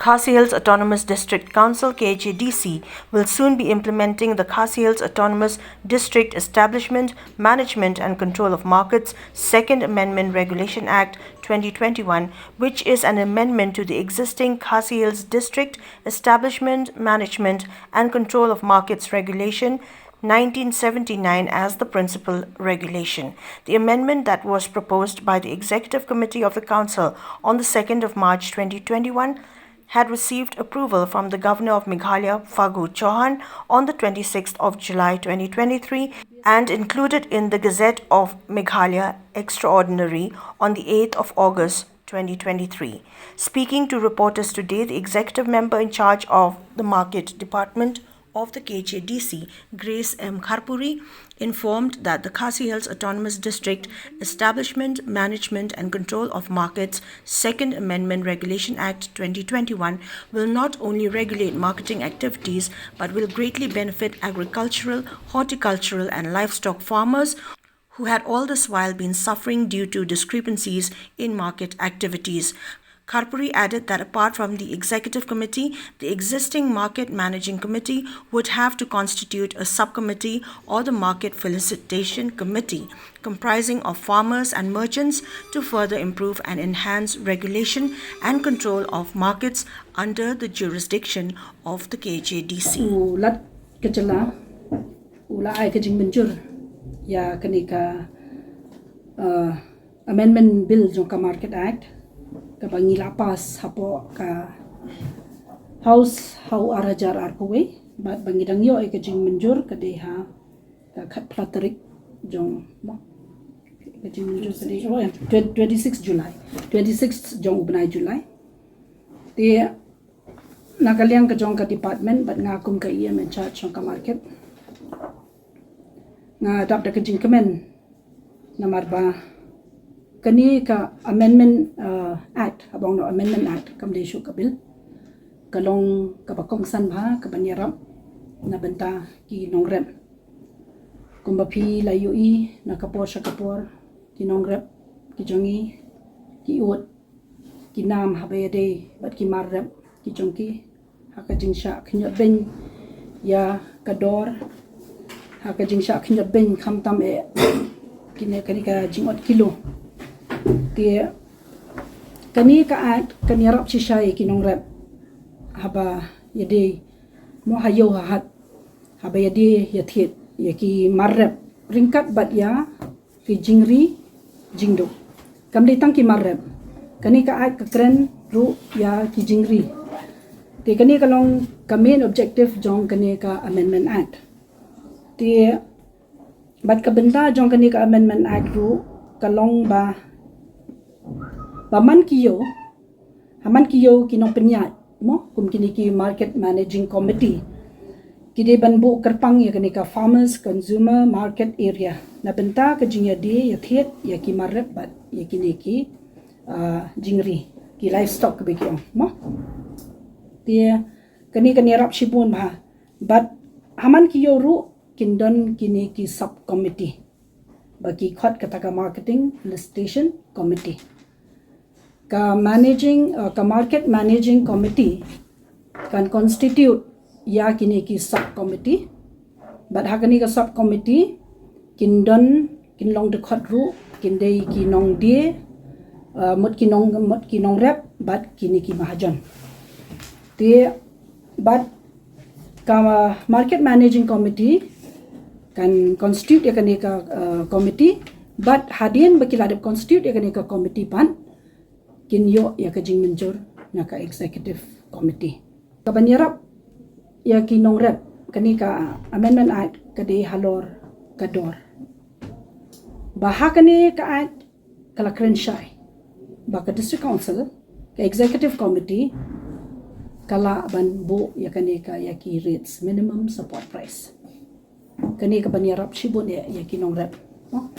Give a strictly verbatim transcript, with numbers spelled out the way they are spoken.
Khasi Hills Autonomous District Council, K H A D C, will soon be implementing the Khasi Hills Autonomous District Establishment, Management and Control of Markets Second Amendment Regulation Act twenty twenty-one, which is an amendment to the existing Khasi Hills District Establishment, Management and Control of Markets Regulation nineteen seventy-nine as the principal regulation. The amendment that was proposed by the Executive Committee of the Council on the second of March twenty twenty-one had received approval from the Governor of Meghalaya, Fagu Chauhan, on the twenty-sixth of July twenty twenty-three and included in the Gazette of Meghalaya Extraordinary on the eighth of August twenty twenty-three. Speaking to reporters today, the executive member in charge of the Market Department of the K H A D C, Grace M Kharpuri, informed that the Khasi Hills Autonomous District Establishment, Management and Control of Markets Second Amendment Regulation Act twenty twenty-one will not only regulate marketing activities but will greatly benefit agricultural, horticultural and livestock farmers who had all this while been suffering due to discrepancies in market activities. Kharpuri added that apart from the executive committee, the existing market managing committee would have to constitute a subcommittee or the market felicitation committee comprising of farmers and merchants to further improve and enhance regulation and control of markets under the jurisdiction of the K H A D C. U Lat ka jylla u la ai ka jingmynjur ïa kane ka, uh, amendment bill jong ka Market Act, kaba ngi la pass hapoh ka House ha u ar hajar arphew wei, bad ba ngi dang ïoh ïa ka jingmynjur ka dei ha ka khatphra tarik jong, mo, ka jingmynjur ka dei twenty-six July, twenty-six jong u bnai July. Te na ka liang ka jong ka department bad nga kum ka E M in charge jong ka market, nga dap da ka jingkmen namar ba kane ka amendment, uh, act, haba ong noh amendment act, kam dei shuh ka bill, ka long kaba kongsan bha, kaban ïarap na bynta ki nongrep. Kumba phi la ïohi na ka por sha ka por, ki nongrep ki jong ngi ki ud ki nam haba ïadei bad ki mar rep ki jong ki ha ka jingshah khynñiot beiñ ïa ka dor, ha ka jingshah khynñiot beiñ khamtam eh kine, kane ka jingot kilo. Te kane ka act kan ïarap shisha ïa ki nongrep haba ïadei, mo, ha ïew ha hat, haba ïadei ïathied ïa ki mar rep ryngkat bad ïa ki jingri jingduh. Kam dei tang ki mar rep, kane ka act ka kren ruh ïa ki jingri. Te kane ka long ka main objective jong kane ka Amendment Act. Te bad ka bynta jong kane ka Amendment Act ruh ka long ba, ba man ki ïew, ha man ki ïew ki nongpynïaid, mo, kum kine ki Market Managing Committee, ki dei ban buh kyrpang ïa kane ka Farmers Consumer Market Area na bynta ka jingïadie ïathied ïa ki mar rep bad ïa kine ki, ah, jingri, ki livestock kaba ki ong, mo. Te kane kan ïarap shibun bha. Bad ha man ki ïew ruh kin don kine ki sub committee ba ki khot kata ka Marketing Felicitation Committee. Ka managing, uh, ka Market Managing Committee kan constitute ïa kine ki sub committee. Bad ha kane ka sub committee kin don, kin long dkhot ruh, kin dei ki nongdie, uh, mut ki nong, mut ki nongrep bad kine ki mahajon. Te bad ka Market Managing Committee kan constitute ïa kane ka, uh, committee, bad hadien ba ki la dep constitute ïa kane ka committee pat, kin ïoh ïa ka jingmynjur na ka Executive Committee. Kaban ïarap ïa ki nongrep, kane ka Amendment Act ka dei halor ka dor. Ba ha kane ka Act ka la kren shai ba ka District Council, ka Executive Committee, ka lah ban buh ïa kane ka, ïa ki rates, minimum support price. Kane kaban ïarap shibun ïa, ïa ki nongrep, mo.